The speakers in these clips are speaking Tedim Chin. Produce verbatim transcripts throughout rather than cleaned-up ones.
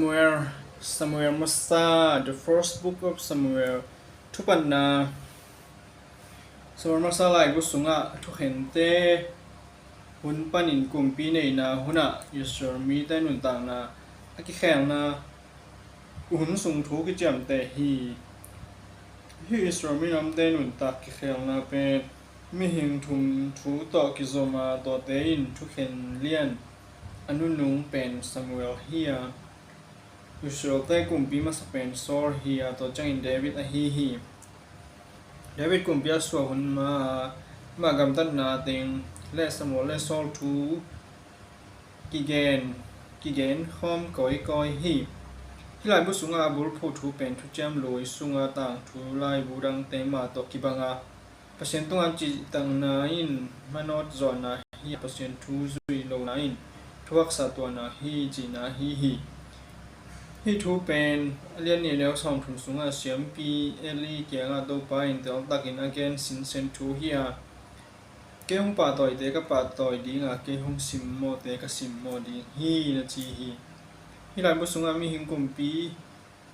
Samuel, Samuel Masa, the first book of Samuel. Thupatna. Samuel Masa laibu sungah thukhente hun panin kumpi neihna hunah Israel mite nuntakna a kikhelna hun sung thu kiciamteh hi. Hih Israel minamte nuntak kikhelna pen mihing thum thu tawh kizom a, tuate in thukhen lian a nunung pen Samuel hi a, Israelte kumpi masa pen Saul hi a, tua ciangin David ahi hi. David kumpi a suah hun ma a, ama gamtatna teng le Samuel le Saul thu kigen, kigen khawm kawikawi hi. Hih laibu sungah a bulphuh thu pen Thuciam Lui sunga tangthu laibu dangte mah tawh kibang a, Pasian tungah cihtakna in manawt zawhna hi a, Pasian thu zui lohna in thu haksa tuahna hi cihna ahi hi. Hih thu pen a lian nih a neu sawmthum sungah siampi Eli kiangah Topa in teltakin a gen sinsen thu hi a, kei hong pahtawite ka pahtawi ding a, kei hong simmawhte ka simmawh ding hi, na ci hi. Hih laibu sungah mihing kumpi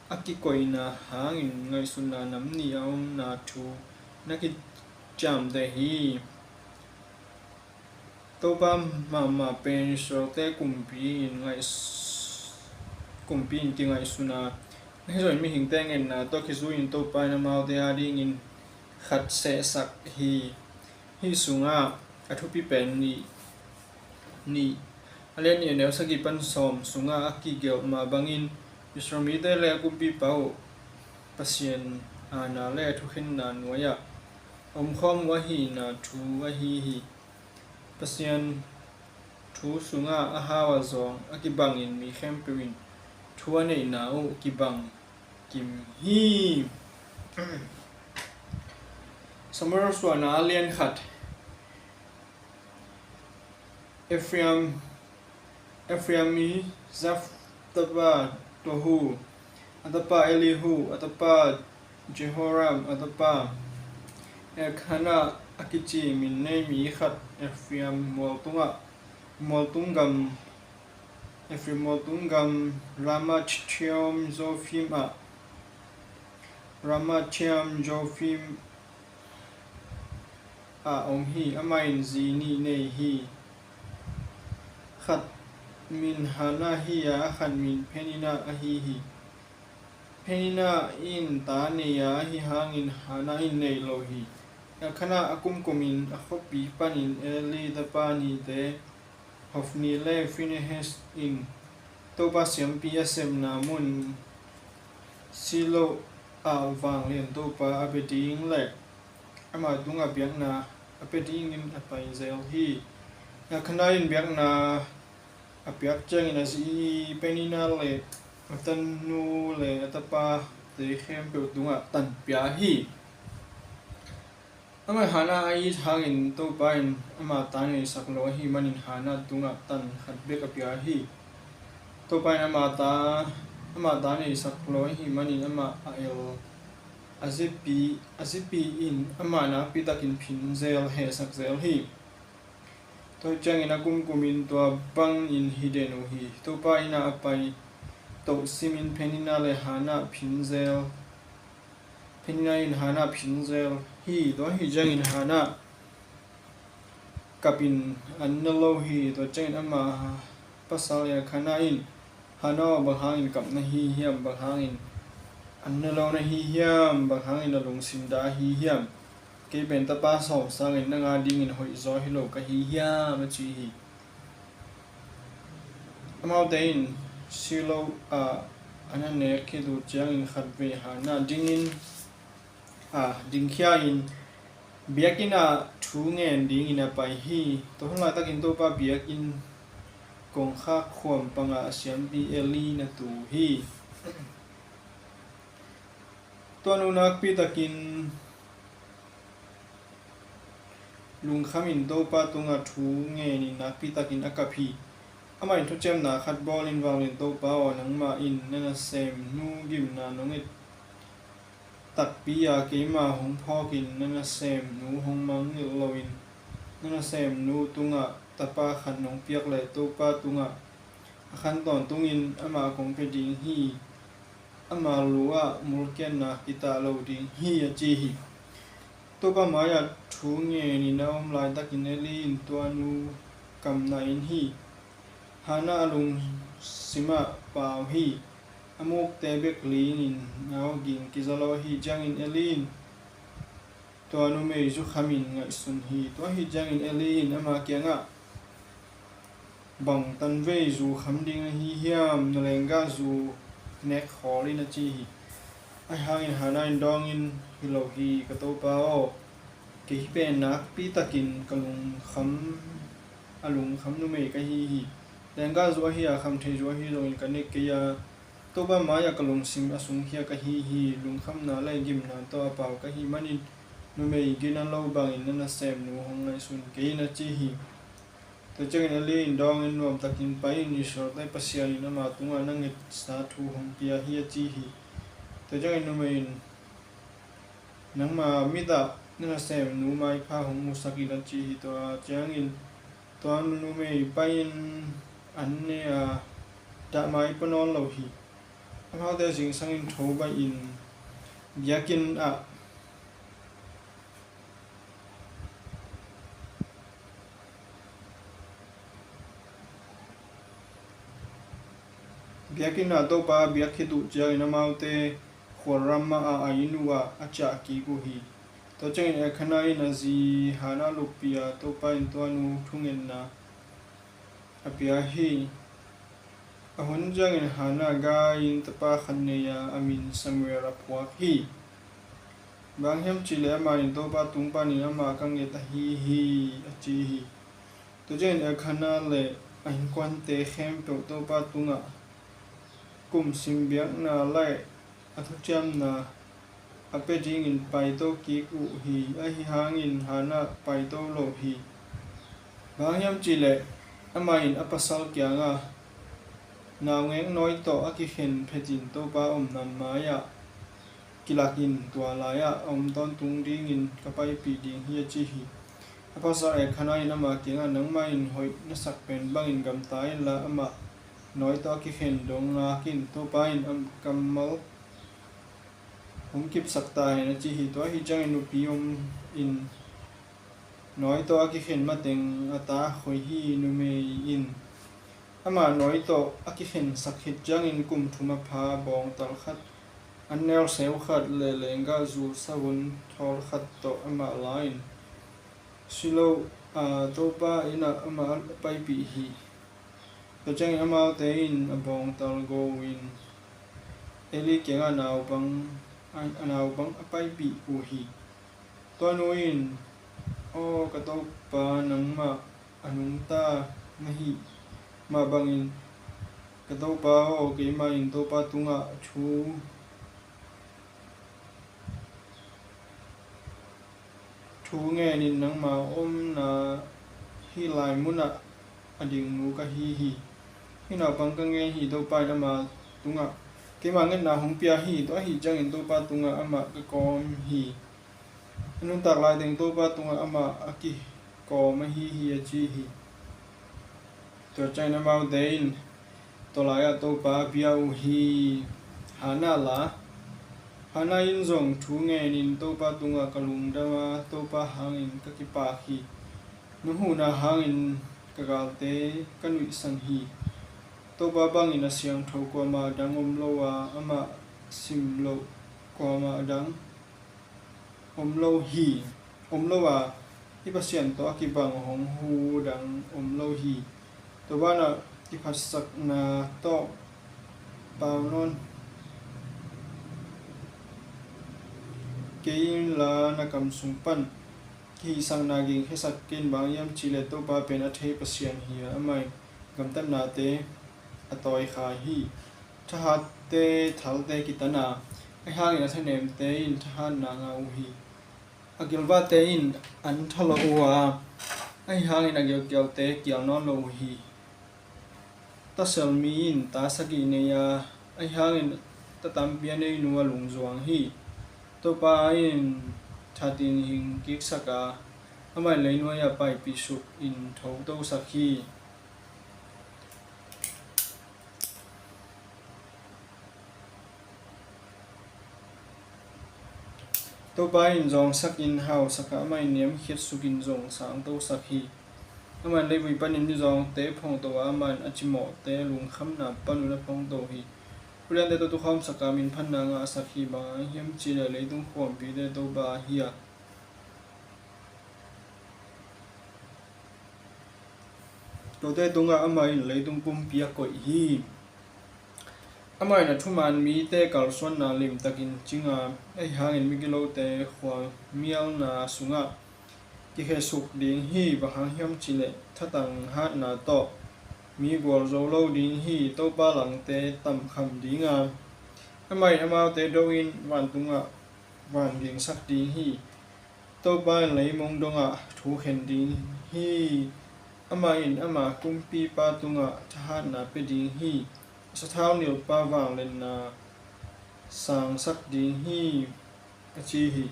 a kikoihna hangin ngaihsutna nam nih a omna thu na kiciamteh hi. Topa mahmah pen Israelte kumpi in ngaihs-, kumpi in kingaihsun a, na hi zongin mihingte ngetna tawh kizui in Topa in amaute adingin khat sehsak hi. Hih sungah a thupi pen nih, nih, a lian nih a neu sagih pan sawm sungah a kigelh mah bangin Israel mite le a kumpipa uh Pasian aana le a thukhenna nuai-ah a omkhawm uh ahihna thu ahi hi. Pasian thu sungah a hau a zawng a kibangin mi khempeuh in thu a neihna uh kibang kim hi. Samuel suahna a lian khat. Ephraim, Ephraim i Zaf tapa Tohu, a tapa Elihu, a tapa Jehoram, a tapa Elkanah a kici min nei mi khat Ephraim mualtungah, mualtung gam, Ephraim mualtung gam Ramathaim Zophim ah, Ramathaim Zophim ah om hi. Amah in zi nih nei hi. Khat min Hannah hi a, a khat min Peninnah ahi hi. Peninnah in ta nei a, ahi hangin Hannah in nei lo hi. Elkanah a kumkumin a khuapi panin Eli tapa nihte Hophni le Phinehas in Topa siampi a sepna mun Shiloh ah vanglian Topa a bia ding le ama tungah biakna a pia dingin a pai zel hi. Elkanah in biakna a piak ciangin a zi Peninnah le a tanu le a tapate khempeuh tungah tan pia hi. Amah Hannah a it hangin Topa in ama ta neisak lo ahih manin Hannah tungah tan khat bek a pia hi. Topa in ama ta, ama ta neisak lo ahih manin amah a el a zipi, a zipi in amah nakpitakin phin zel, hehsak zel hi. Tua ciangin a kumkumin tua bangin hi den uh hi. Topa in a pai toh simin Peninnah le Hannah phin zel, Peninnah in Hannah phin zel hi. Tua hi ciangin Hannah kapin an ne lo hi. Tua ciangin ama pasal Elkanah in, Hannah aw, bang hangin kap na hi hiam? Bang hangin an ne lo na hi hiam? Bang hangin na lungsim dah ahi hiam? Kei pen tapa sawm sangin nang adingin hoihzaw hi lo ka hi hiam? A ci hi. Amaute in Shiloh ah an a nek khit uh ciangin khatvei Hannah dingin, a, dingkhia in biakinn ah thu ngen dingin a pai hi. Tua hun laitakin Topa biakinn kongkhak khuam pangah a siampi Eli na tu hi. Tua nu nakpitakin lungkhamin Topa tungah thu ngenin nakpitakin a kap hi. Amah in thuciamna khat bawlin, Vanglian Topa aw, nangmah in na nasemnu gimna nong et takpi a, keima hong phawkin na nasemnu hong mangngilh loin na nasemnu tungah tapa khat nong piak leh Topa tungah khan tawntungin amah kong pia ding hi. Ama lu-ah mulkiatna kitah lo ding hi, a ci hi. Topa mai-ah thu ngenin a om laitakin Eli in tua nu kam na-in hi. Hannah a lungsimah pau hi. A mukte bek lingin a awging kiza lo ahi ciangin Eli in tua numei zukhamin ngaihsun hi. Tua ahi ciangin Eli in ama kiangah, "Bang tanvei zukham ding na hi hiam? Na lenggahzu nek khawl in," a ci hi. Ahi hangin Hannah in dawngin, "Hi lo hi, ka topa aw. Kei hi pen nakpi takin ka lungkham, a lungkham numei ka hi hi. Lenggahzu ahi a, khamtheihzu ahi zongin ka nek kei a, Topa mai-ah ka lungsim a sungkhia ka hi hi. Lungkhamna le gimna tawh a pau ka hih manin numei gina lo bangin na nasemnu hong ngaihsun kei in," a ci hi. Tua ciangin Eli in dawngin, "Nuamtakin pai in, Israelte Pasian in ama tungah na ngetsa thu hong pia hi," a ci hi. Tua ciangin numei in, "Nangma mitah na nasemnu maipha hong musak in," a ci hi. Tua ciangin tua numei pai-in an ne a, dah mai pua nawn lo hi. Amaute zingsangin tho baihin biakinn ah biakinn ah Topa biak khit uh ciangin amaute khualram ah a inn uh ah a ciah kik uh hi. Tua ciangin Elkanah in a zi Hannah luppi a, Topa in tua nu thungetna a pia hi. A hun ciangin Hannah gai-in tapa khat nei a, a min Samuel a phuak hi. Bang hiam cihleh amah in Topa tung panin amah ka nget ahi hi, a ci hi. Tua ciangin Elkanah le a innkuante khempeuh Topa tungah kumsim biakna le a thuciamna a pia dingin paito kik uh hi. Ahi hangin Hannah paito lo hi. Bang hiam cihleh amah in a pasal kiangah, "Naungek nawi tawh a kikhen phetin Topa omna mai-ah kilakin tua lai-ah a om tawntung dingin ka paipih ding hi," a ci hi. A pasal Elkanah in ama kiangah, "Nangmah in hoih na sak pen bangin gamta inla, amah nawi tawh a kikhen dong ngak in. Topa in a kammal hong kipsak ta hen," a ci hi. Tua ahi ciangin nupi om in nawi tawh a kikhen mateng a ta khoi hi. Numei in amah nawi tawh a kikhensak khit ciangin kum thum a pha, bawngtal khat, an neuseu khat le lenggahzu savun thawl khat tawh amah la-in Shiloh a Topa inn ah amah a paipih hi. Tua ciangin amaute in a bawngtal go-in Eli kiangah a naupang, a, a naupang a paipih uh hi. Tua nu in, "Aw ka topa, nangmah a nungta na hih mah bangin ka topa aw, keimah in Topa tungah thu thu ngenin nangma omna hih lai munah a ding nu ka hi hi. Hih naupang ka ngen hi. Topa in ama tungah keima ngetna hong pia hi. Tua ahi ciangin Topa tungah amah ka kawm hi. A nuntak laiteng Topa tungah amah a kikawm ahi hi," a ci hi. Tua ciangin amaute in tua lai-ah Topa a bia uh hi. Hannah la. Hannah in zong thu ngenin, "Topa tungah ka lungdam a, Topa hangin ka kipak hi. Nong huhna hangin ka galte ka nuihsan hi. Topa bangin a siangtho kuamah dang om lo a, amah sim loh kuamah dang om lo hi, om lo a, i Pasian tawh a kibang hong hu dang om lo hi. Tua banah i phatsakna tawh pau nawn kei inla, na kam sung pan kihihsakna gingkhiasak kei in. Bang hiam cihleh Topa pen a thei Pasian hi a, amah in gamtatnate a tawikhai hi. Thahatte thalte kitan a, ahi hangin a thanemte in thahatna ngah uh hi. A gilvahte in an thalawh uh a, ahi hangin a gilkialte kial nawn lo uh hi. Tasel mi in ta sagih nei a, ahi hangin ta tampi a nei nu a lungzuang hi. Topa in thatin hing kiksak a, amah in leinuai-ah paipih sukin thotosak hi. Topa in zawngsakin hausak a, amah in niamkhiat sukin zong sangtosak hi. Amah in leivui panin mizawngte phongto a, amah in a cimawhte a lungkhamna panun a phongto hi. Uliante tawh tukhawmsak a, minphatna ngahsak hi. Bang hang hiam cihleh leitung khuampite Topa ahi a, tuate tungah amah in leitung pumpi a koih hi. Amah in a thuman mite kalsuanna limtakin cing a, ahi hangin migilote khuamialna sungah kikhesuk ding hi. Bang hang hiam cihleh thatang hatna tawh mi gualzo lo ding hi. Topa langte tamkham ding a, amah in amaute doin vantungah vangingsak ding hi. Topa in leimong dongah thu khen ding hi. Amah in ama kumpipa tungah thahatna pia ding hi. A sathau nilhpa vangliatna sangsak ding hi, a ci hi.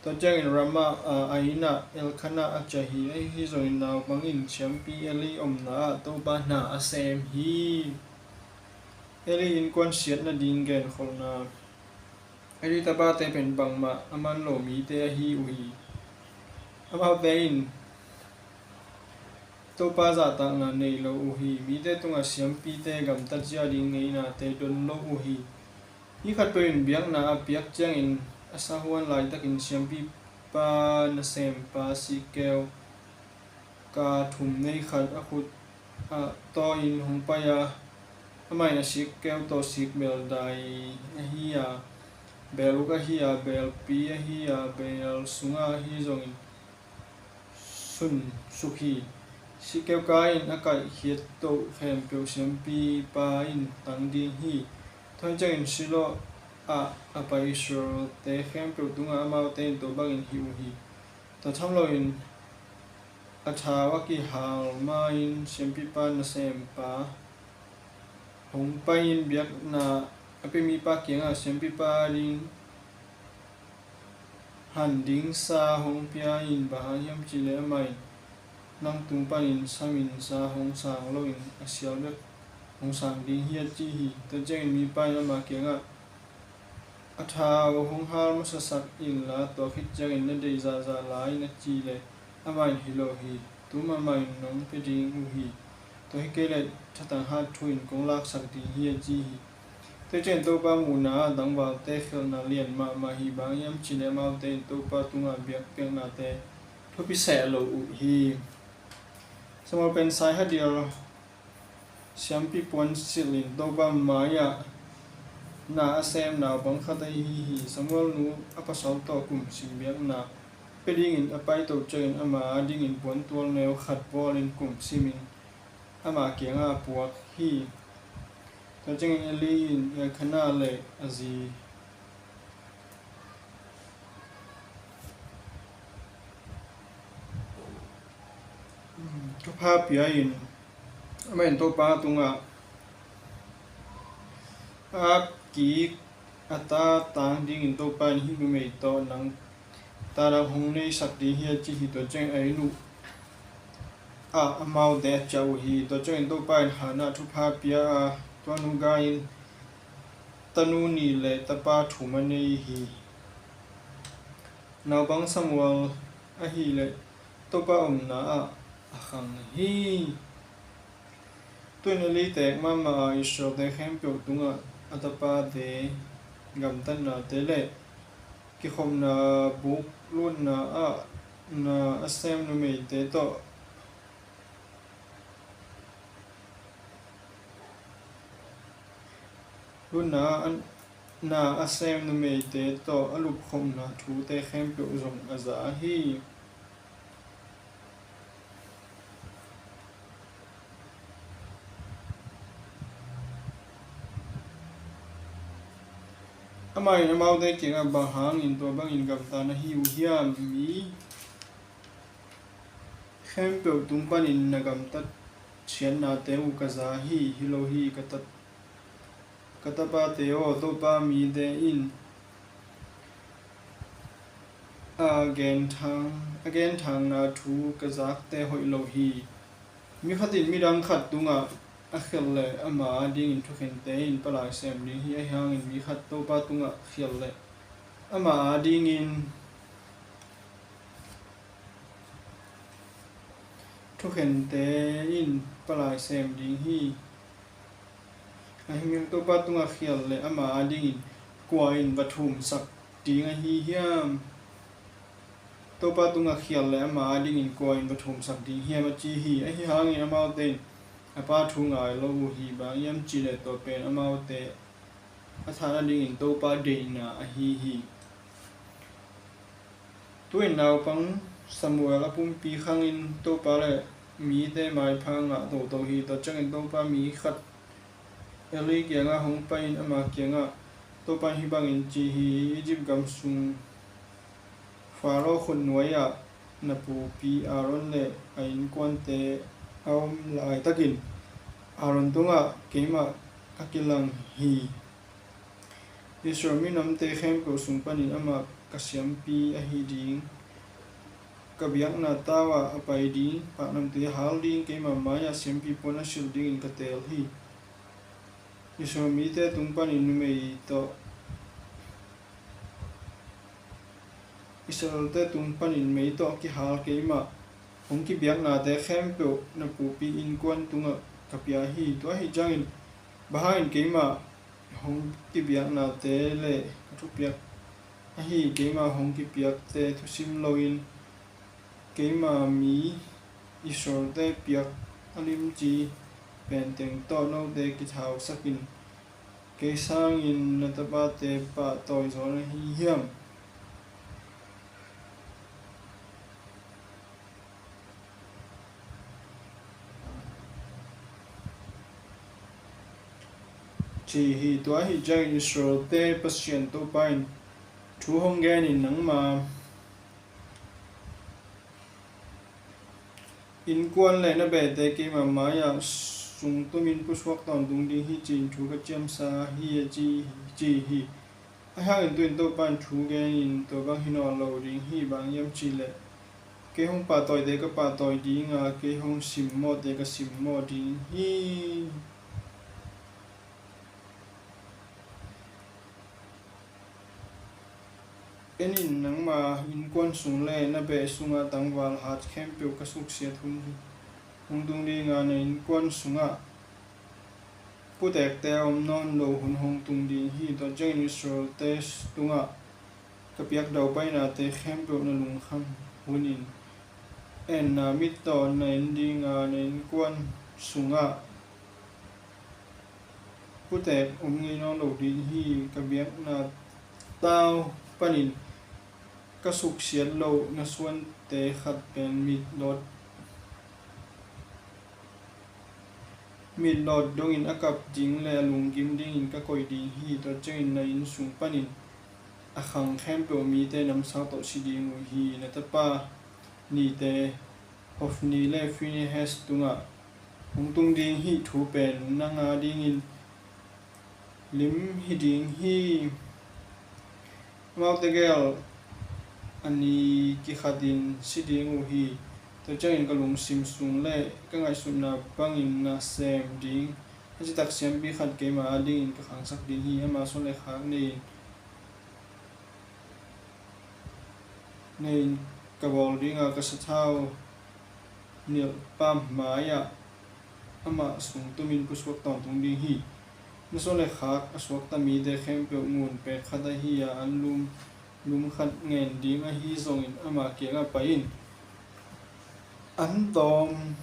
Tua ciangin Ramah a, a innah Elkanah a ciah hi. Ahi zongin naupang in siampi Eli omna ah Topa na a sem hi. Eli innkuan siat nading genkholhna. Eli tapate pen bangmah a man lo mite ahi uh hi. Amaute in Topa zahtakna nei lo uh hi. Mite tungah siampite gamtat zia ding ngeinate don lo uh hi. Mi khatpeuh in biakna a piak ciangin a sahuan laitakin siampipa nasempa sikkeu ka thum nei khat a khut ah tawi-in hong pai a, amah in a sikkeu tawh sikbeel dai ahi a, beel uk ahi a, beelpi ahi a, beel sunga ahi zongin sunsuk hi. Sikkeu ka-in a kaihkhiat toh khempeuh siampipa in tang ding hi. Tua hi ciangin Shiloh ah a pai Israel-te khempeuh tungah amaute in tua bangin hih uh hi. Tua tham loin a thau a kihal ma-in siampipa nasempa hong pai-in biakna a pia mipa kiangah siampipa ding han ding sa hong pia in, bang hang hiam cihleh amah in nang tung panin samin sa hong sang loin a sial bek hong sang ding hi, a ci hi. Tua ciangin mipa in ama kiangah a thau hong hal masasak inla, tua khit ciangin na deih zahzah la in, a cih leh amah in hi lo hi. Tu mahmah in nong pia ding uh hi. Tua hi kei leh thatang hat thu in kong laksak ding hi, a ci hi. Tua ciangin Topa muhna ah tangvalte khialhna lian mahmah hi. Bang hang hiam cihleh amaute in Topa tungah biakpiaknate thupi seh lo uh hi. Samuel pen Saihadiel siampi puan silhin Topa mai-ah na a sem naupang khat ahi hi. Samuel nu a pasal tawh kumsim biakna pia dingin a pai toh ciangin ama adingin puantual neu khat bawlin kumsimin ama kiangah a puak hi. Tua ciangin Eli in Elkanah le a zi thupha pia-in amah in Topa tungah a kik a ta tang dingin Topa in hih numei tawh nang ta dang hong neisak ding hi, a ci hi. Tua ciangin a inn uh ah amaute a ciah uh hi. Tua ciangin Topa in Hannah thupha pia a, tua nu gai-in tanu nih le tapa thum a nei hi. Naupang Samuel ahih leh Topa omna ah a khang hi. Tu-in Eli teek mahmah a, Israel-te khempeuh tungah a tapate gamtatnate le kikhopna buk lutna ah na a sem numeite tawh lutna ah na a sem numeite tawh a lupkhopna thute khempeuh zong a za hi. Amah in amaute kiangah, bang hangin tua bangin gamta na hi uh hiam? Mi khempeuh tung panin na gamtat siatnate uh ka za hi. Hi lo hi, ka tap ka tapate aw, Topa mite in a genthang a genthangna thu ka zakte hoih lo hi. Mi khat in midang khat tungah a khialh leh ama adingin thukhente in palai sem ding hi. Ahi hangin mi khat Topa tungah khialh leh ama adingin Thukhente in palai sem ding hi. Ahi hangin Topa tungah khial le ama adingin kua in va thumsak ding ahi hiam? Topa tungah khial le ama adingin kua in va thumsak ding hiam, a ci hi. Ahi hangin amaute in a pa thu ngai lo uh hi. Bang hiam cih leh tua pen amaute a that nadingin Topa deihna ahi hi. Tu-in naupang Samuel a pumpi khangin Topa le mite maipha ngah toto hi. Tua ciangin Topa mi khat Eli kiangah hong pai-in ama kiangah, Topa in hih bangin ci hi: Egypt gam sung Faro khutnuai-ah na pupi Aaron le a innkuante a om laitakin Aaron tungah keimah ka kilang hi. Israel minamte khempeuh sung panin amah ka siampi ahi ding. Ka biakna tau-ah a pai ding, paknamtui a hal ding, keima mai-ah siampi puan a silh dingin ka teel hi. Israel mite tung panin numei tawh, Israelte tung panin mei tawh kihal keimah hong kibiaknate khempeuh na pupi innkuan tungah ka pia hi. Tua ahi ciangin bang hangin keimah hong kibiaknate le ka thupiak ahi, keimah hong kipiakte thusim loin keima mi Israelte piak a limci penteng tawh note kithausakin kei sangin na tapate pahtawi zaw na hi hiam? Ci hi. Tua ahi ciangin Israelte Pasian Topa in thu hong genin, nangma innkuan le na behte keima mai-ah sungtumin pusuak tawntung ding hi, ci-in thu ka ciamsa hi, a ci, ci hi. Ahi hangin tu-in Topa in thu genin tua bang hi nawn lo ding hi. Bang hiam cih leh kei hong pahtawite ka pahtawi ding a, kei hong simmawhte ka simmawh ding hi. En in, nangma innkuan sung le na beh sunga tangval hat khempeuh ka suksiat hun hong tung ding a, na innkuan sungah putekte a om nawn lo hun hong tung ding hi. Tua ciangin Israelte tungah ka piak daupainate khempeuh na lungkham hunin, enna mit tawh na en ding a, na innkuan sungah putek om ngei nawn lo ding hi. Ka biakna tau panin ka suksiat loh na suante khat pen mitlawt, mitlawt dongin a kap ding le a lunggim dingin ka koih ding hi. Tua ciangin na inn sung panin a khang khempeuh mite namsau tawh si ding uh hi. Na tapa nihte Hofni le Finehas tungah hong tung ding hih thu pen nang a dingin lim hi ding hi. Amaute gel a ni kikhatin si ding uh hi. Tua ciangin ka lungsim sung le ka ngaihsutna bangin na sem ding a citak siampi khat keima a dingin ka khangsak ding hi. Ama suan le khak nei-in nei-in ka bawl ding a, ka sathau nilhpa mai-ah amah sungtumin pusuak tawntung ding hi. Na suan le khak a suakta mite khempeuh ngun pek khat ahi a, an lum, lum khat ngen ding ahi zongin ama kiangah pai in. An tawm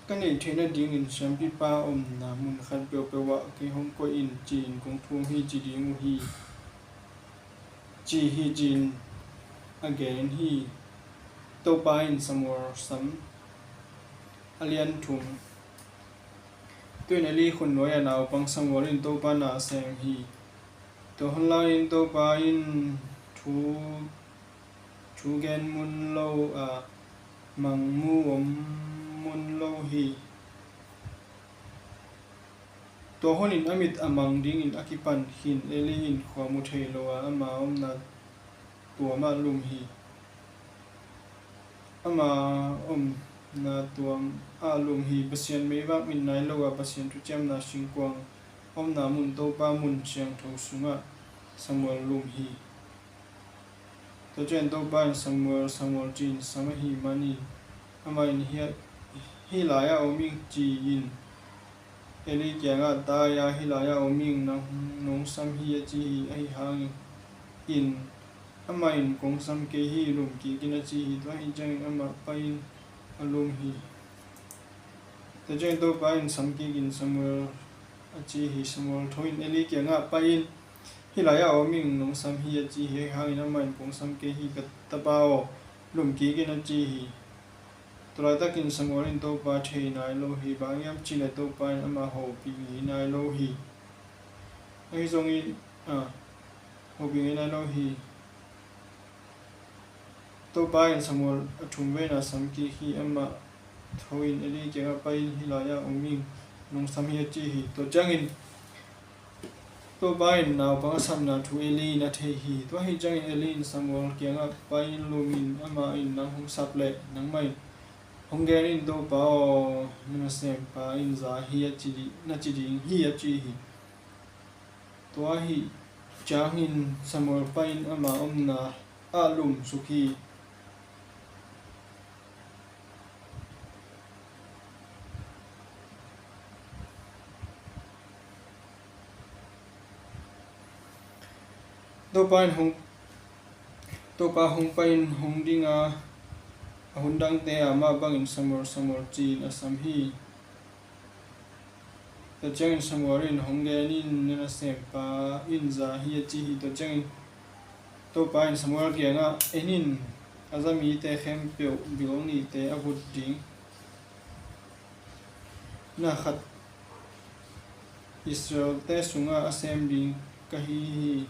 ka neih theih nadingin siampipa omna mun khat peuhpeuh ah kei hong koih in, ci-in kong thum hi, ci ding uh hi, ci hi, ci-in a gen hi. Topa in Samuel sam a lian thum. Tu-in Eli khutnuai-ah naupang Samuel in Topa na a sem hi. Tua hun lai-in Topa in thu, thu gen mun lo a, mang mu om mun lo hi. Tua hunin a mit a mang dingin a kipan khin Eli in khua mu thei lo a, ama omna tuamah lum hi. Ama omna tuamah lum hi. Pasian meivak mit nai lo a, Pasian thuciamna singkuang omna mun, Topa mun siangtho sungah Samuel lum hi. Tua ciangin Topa in Samuel, Samuel, ci-in sam ahih manin amah in, hiah hih lai-ah om ing," ci-in Eli kiangah tai-a, "Hih lai-ah om ing, nang nong sam hi," a ci hi. Ahi hangin amah in, "Kong sam kei hi, lum kik in," a ci hi. Tua ahih ciangin amah pai-in a lum hi. Tua ciangin Topa in, "Sam kik in, Samuel," a ci hi. Samuel tho-in Eli kiangah pai-in, "Hih lai-ah om ing, nong sam hi," a ci hi. Ahi hangin amah in, "Kong sam kei hi, ka tapa aw, lum kik in," a ci hi. Tua laitakin Samuel in Topa thei nai lo hi, bang hang hiam cih leh Topa in amah hopih ngei nai lo hi. Ahi zongin, a, hopih ngei nai lo hi. Topa in Samuel a thumveina sam kik hi. Amah tho-in Eli kiangah pai-in, "Hih lai-ah om ing, nong sam hi," a ci hi. Tua ciangin Topa in naupang a sapna thu Eli in a thei hi. Tua ahih ciangin Eli in Samuel kiangah pai-in, "Lum in, amah in nang hong sap leh nangmah in hong gen in, 'Topa aw, na nasempa in za hi,' a ci di-, na ci ding hi," a ci hi. Tua ahih ciangin Samuel pai-in ama omna ah lum suk hi. Topa in hong, Topa hong pai-in hong ding a, a hun dangte ah mah bangin, "Samuel, Samuel," ci-in a sam hi. Tua ciangin Samuel in, "Hong gen in, na nasempa in za hi," a ci hi. Tua ciangin Topa in Samuel kiangah, "En in, a za mite khempeuh bil nihte a vut ding na khat Israel-te sungah a sem ding ka hi hi.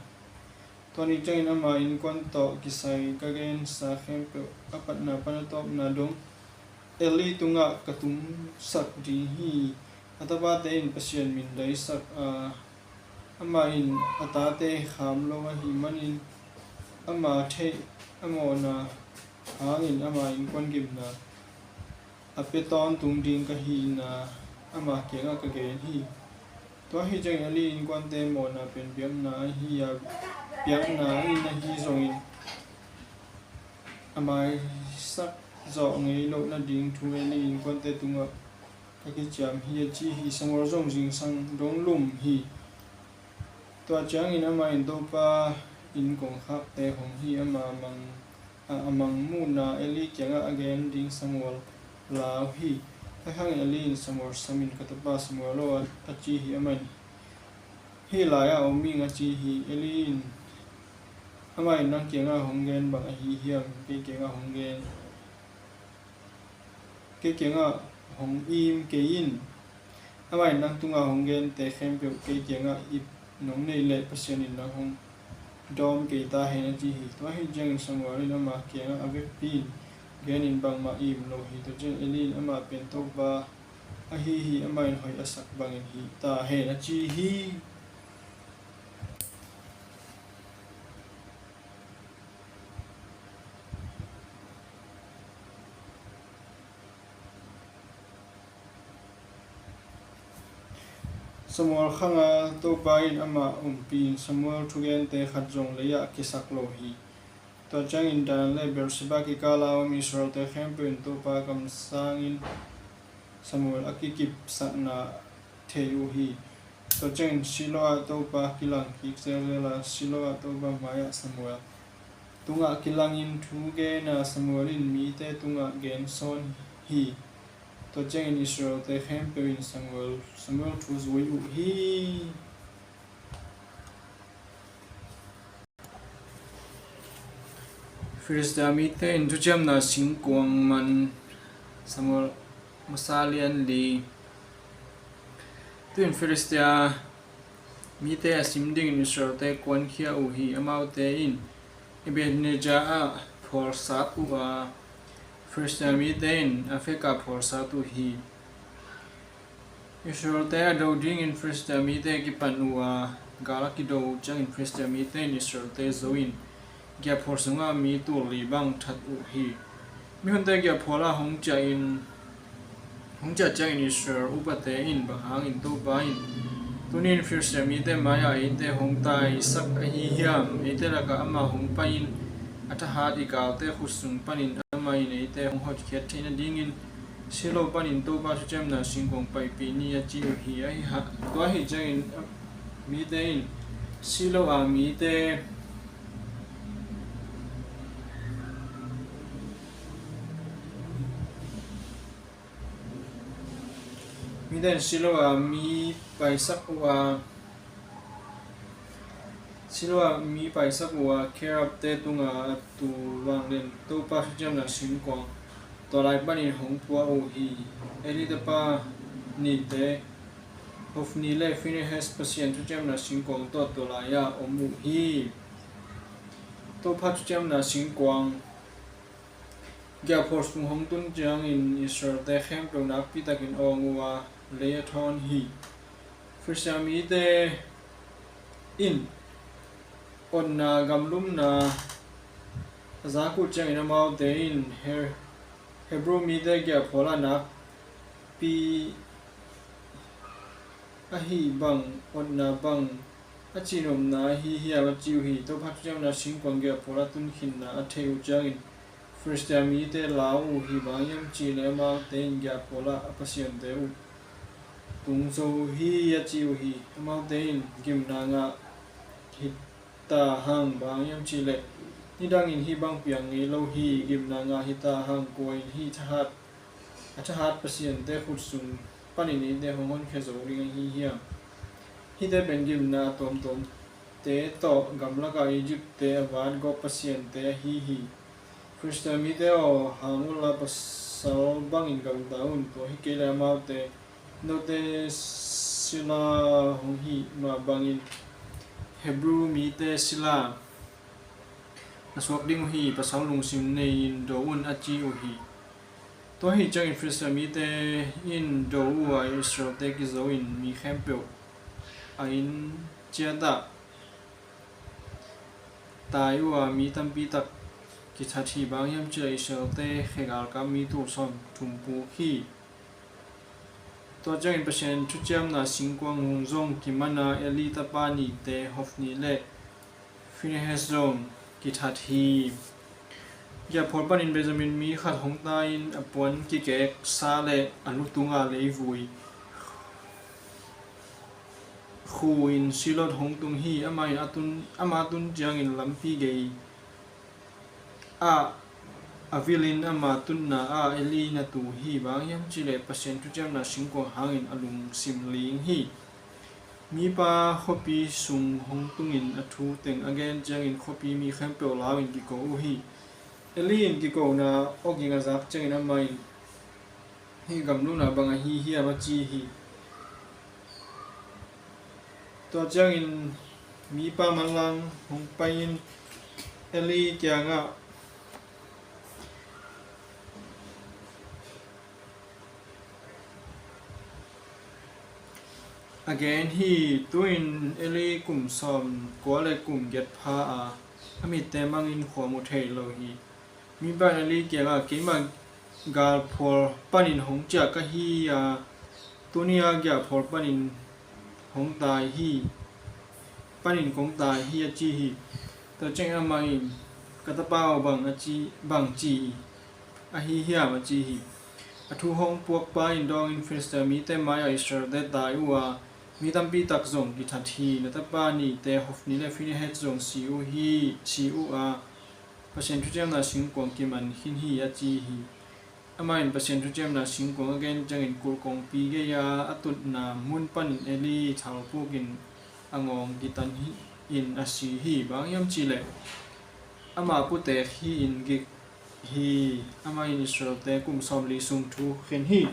Tua ni ciangin ama innkuan tawh kisai ka gensa khempeuh a patna pan a tawpna dong Eli tungah ka tumsak ding hi. A tapate in Pasian min daisak a, amah in a tate kham lo ahih manin ama theih a mawhna hangin ama innkuan gimna a pia tawntung ding ka hihna ama kiangah ka gen hi." Tua ahih ciangin Eli innkuante mawhna pen biakna ahi a, biakna in ahi zongin a maisak zawh ngei loh nading thu Eli innkuante tungah ka kiciam hi, a ci hi. Samuel zong zingsang dong lum hi. Tua ciangin amah in, "Topa in kongkhakte hong hi, ama mang, a, a mangmuhna Eli kiangah a gen ding Samuel lau hi." Ahi hangin Eli in Samuel sam in, "Ka tapa Samuel aw," a ci hi. Amah in, "Hih lai-ah om ing," a ci hi. Eli in, "Amah in nang kiangah hong gen bang ahi hiam? Kei kiangah hong gen, kei kiangah hong im kei in. Amah in nang tungah hong gente khempeuh kei kiangah ip nong neih leh Pasian in nang hong dawm kei ta hen," a ci hi. Tua ahih ciangin Samuel in ama kiangah a vekpi-in gen in, bangmah im lo hi. Tua ciangin Eli in, "Amah pen Topa ahi hi, amah in hoih a sak bangin hih ta hen," a ci hi. Samuel khangah Topa in amah ompih in, Samuel thugente khat zong lei-ah kisak lo hi. Tua ciangin Dan le Beersheba kikala om Israel-te khempeuh in Topa kamsangin Samuel a kikipsakna thei uh hi. Tua ciangin Shiloh ah Topa kilang kik zelzel a, Shiloh ah Topa mai-ah Samuel tungah kilangin thu gen a, Samuel in mite tungah gen sawn hi. Tua ciangin Israel-te khempeuh in Samuel, Samuel thu zui uh hi. Filistia mite in thuciamna singkuang man. Samuel masa lian li. Tu-in Filistia mite a sim dingin Israel-te kuankhia uh hi. Amaute in Ebenezer ah phawlsat uh a, Filistia mite in Afek ah phawlsat uh hi. Israel-te a do dingin Filistia mite kipan uh a, gal a kido uh ciangin Filistia mite in Israel-te zo in giahphual sungah mi tul li bang that uh hi. Mihonte giahphual ah hong ciah in, hong ciah ciangin Israel upate in, "Bang hangin Topa in tuni-in Filistia mite mai-ah eite hong taisak ahi hiam? Eite lakah amah hong pai-in a thahat i galte khut sung panin amah in eite hong hotkhiat theih nadingin Shiloh panin Topa thuciamna singkuang paipih ni a ci uh hi. Ahi ha, tua ahi ciangin mite in Shiloh a mite mite in Shiloh a mi paisak uh a Shiloh ah mi paisak uh a Cherubte tunga a tu vanglian Topa thuciamna singkuang tua lai panin hong pua uh hi. Eli tapa nihte Hophni le Phinehas Pasian thuciamna singkuang tawh tua lai-ah om uh hi. Topa thuciamna singkuang giahphual sung hong tun ciangin Israelte khempeuh nakpitakin awng uh a lei a thawn hi. Filistia mite in otna gamlumna a zak uh ciangin amaute in He- Hebrew mite giahphual ah nakpi ahi bang otna bang a cihnopna ahi hiam a ci uh hi. Topa thuciamna singkuang giahphual ah tun khinna a theih uh ciangin Filistia mite lau uh hi. Bang hiam cihleh amaute in giahphual ah a pasiante uh tung zo uh hi a ci uh hi. Amaute in gimna ngah hi ta hang, bang hiam cihleh nidangin hih bang piang ngei lo hi. Gimna ngah hi ta hang, kua in hih thahat a thahat pasiante khut sung panin eite hong honkhia zo ding ahi hiam? Hihte pen gimna a tuamtuamte tawh gamlakah Egypt-te a vat gawp pasiante ahi hi. Filistia mite aw, hang unla pasal bangin gamta un. Tua hi kei leh amaute note sila hong hih mah bangin Hebrew mite sila na suak ding uh hi. Pasal lungsim nei-in do un a ci uh hi. Tua hi ciangin Filistia mite in do uh a Israelte kizo in mi khempeuh a inn ciatah tai uh a mi tampi tak kithat hi. Bang hiam cihleh Israelte khe galkap mi tul sawm thum puk hi. Tua ciangin Pasian thuciamna singkuang hong zong kiman a Eli tapa nihte Hophni le Phinehas zong kithat hi. Giahphual panin Benjamin mi khat hong tai-in a puan kikeksa le a lu tunga leivui khu-in Shiloh hong tung hi. Amah in a tun, amah a tun ciangin lampi gei ah a vilin ama tutna ah Eli na tu hi. Bang hiam cihleh Pasian thuciamna singkuang hangin a lungsim ling hi. Mipa khuapi sung hong tungin a thu teng a gen ciangin khuapi mi khempeuh lau-in kiko uh hi. Eli in kikona awging a zak ciangin amah in hih gamlumna bang ahi hiam a ci hi. Tua ciangin mipa manlang hong pai-in Eli kiangah a gen hi. Tu-in Eli kum sawm kua le kum giat pha a, a mitte mangin khua mu thei lo hi. Mipa in Eli kiangah, keimah galphual panin hong ciah ka hi a, tuni-a giahphual panin hong tai hi, panin kong tai hi a ci hi. Tua ciangin amah in, ka tapa aw, bang a ci, bang ci ahi hiam a ci hi. A thu hong puakpa in dawngin Filistia mite mai-ah Israelte tai uh a, mi tampi tak zong kithat hi. Na tapa nihte Hophni le Phinehas zong si uh hi, si uh a, Pasian thuciamna singkuang kiman khin hi a ci hi. Amah in Pasian thuciamna singkuang a gen ciangin kulh kongpi gei-a a tutna mun panin Eli thalpukin a ngawng kitan hi in a si hi. Bang hiam cihleh ama putek hi-in gik hi. Amah in Israelte kum sawmli sung thu khen hi.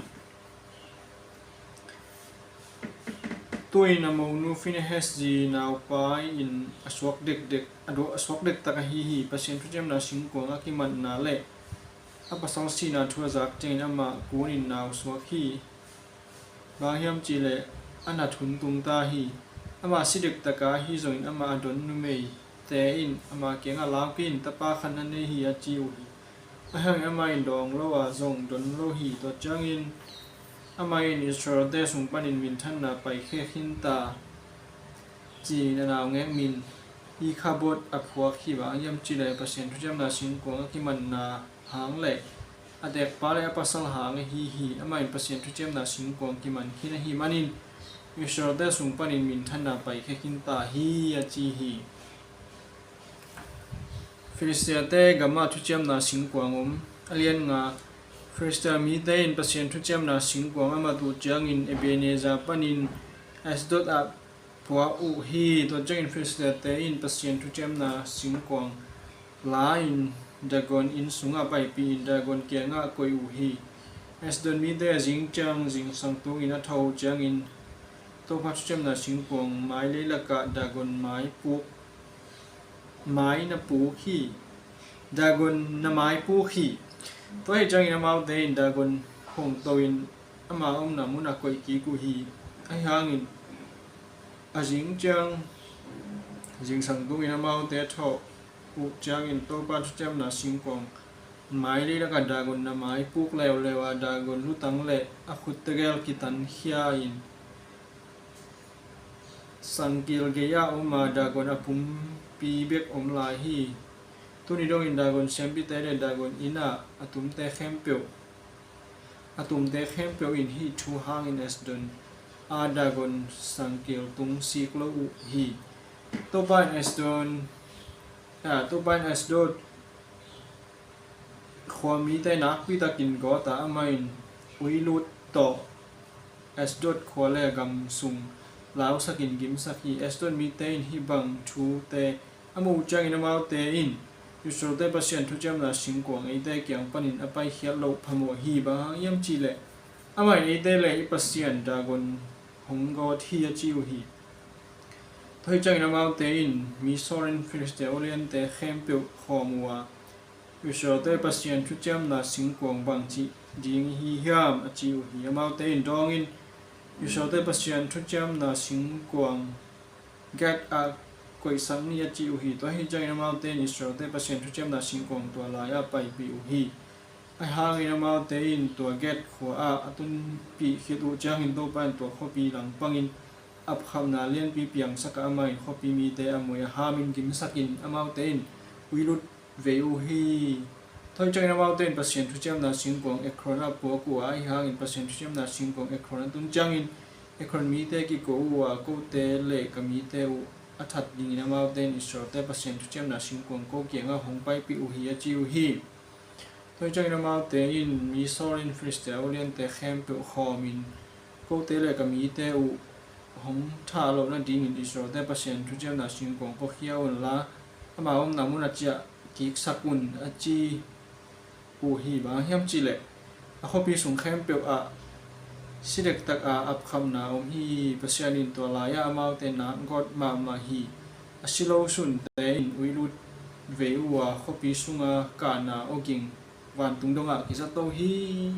Tu-in a monu Phinehas zi naupai in a suak dekdek, a, a suak dektak ahi hi. Pasian thuciamna singkuang a kimatna le a pasal sihna thu a zak ciangin amah kunin nau suak hi. Bang hiam cihleh a nat hun tung ta hi. Amah si dektak a, ahi zongin amah a don numeite in ama kiangah, lau kei in, tapa khat na nei hi a ci uh hi. Ahi hangin amah in dawng lo a, zong don lo hi. Tua ciangin amah in Israelte sung panin minthanna paikhia khin ta ci-in a naungek min Ikhabod a phuak hi. Bang hiam cihleh Pasian thuciamna singkuang a kimatna hang le a dekpa le a pasal hang ahi hi. Amah in Pasian thuciamna singkuang kiman khin ahih manin Israelte sung panin minthanna paikhia khin ta hi, a ci hi. Filistia-te gamah thuciamna singkuang om. A lian nga. Filistia mite in Pasian thuciamna singkuang a mat uh ciangin Ebenezer panin Ashdod ah puak uh hi. Tua ciangin Filistia-te in Pasian thuciamna singkuang la-in Dagon inn sungah paipih in Dagon kiangah koih uh hi. Ashdod mite a zing ciang zingsang tungin a thawh uh ciangin Topa thuciamna singkuang mai leilakah Dagon mai puk mai na puk hi. Dagon na mai puk hi. Tua hi ciangin amaute in Dagon hong to in ama omna munah koih kik uh hi. Ahi hangin a zing ciang zingsang tungin amaute a thawh uh ciangin Topa thuciamna singkuang mai leilakah Dagon na mai puk leuleu a, Dagon lutang le a khut tegel kitankhia in sangkil gei-ah om a, Dagon a pumpi bek om lai hi. Tuni dongin Dagon siampite le Dagon inn ah a tumte khempeuh a tumte khempeuh in hih thu hangin Ashdod a Dagon sangkil tung sik lo uh hi. Topa in Ashdod, a, Topa in Ashdod khua mite nakpi takin gawt a, amah in uilut tawh Ashdod khua le gam sung lausakin gimsak hi. Ashdod mite in hih bang thute a muh uh ciangin amaute in Israelte Pasian thuciamna singkuang eite kiang panin a paikhiat loh phamawh hi. Bang hang hiam cihleh amah in eite le i Pasian Dagon hong gawt hi, a ci uh hi. Tua hi ciangin amaute in mi sawlin Filistia uliante khempeuh khawm uh a, Israelte Pasian thuciamna singkuang bangci ding hi hiam, a ci uh hi. Amaute in dawngin Israelte Pasian thuciamna singkuang Gath ah koihsak ni, a ci uh hi. Tua hi ciangin amaute in Israelte Pasian thuciamna singkuang tua lai-ah paipih uh hi. Ahi hangin amaute in tua Gath khua-ah a tunpih khit uh ciangin Topa in tua khuapi langpangin apkhamna lianpi piangsak a, amah in khuapi mite a mui a hamin gimsakin amaute in uilut vei uh hi. Tua hi ciangin amaute in Pasian thuciamna singkuang Ekron ah puak uh a, ahi hangin Pasian thuciamna singkuang Ekron a tun ciangin Ekron mite kiko uh a, kote le ka mite uh a that dingin amaute in Israelte Pasian thuciamna singkuang ko kiangah hong paipih uh hi, a ci uh hi. Tua hi ciangin amaute in mi sawlin Filistia uliante khempeuh khawmin kote le ka mite uh hong thah loh nadingin Israelte Pasian thuciamna singkuang puakhia unla ama omna munah ciah kiksak un, a ci uh hi. Bang hang hiam cihleh a khuapi sung khempeuh ah si dektak a apkhamna om hi. Pasian in tua lai-ah amaute nak gawt mahmah hi. A si lo sunte in uilut vei uh a, khuapi sunga kahna awging vantung dongah kizato hi.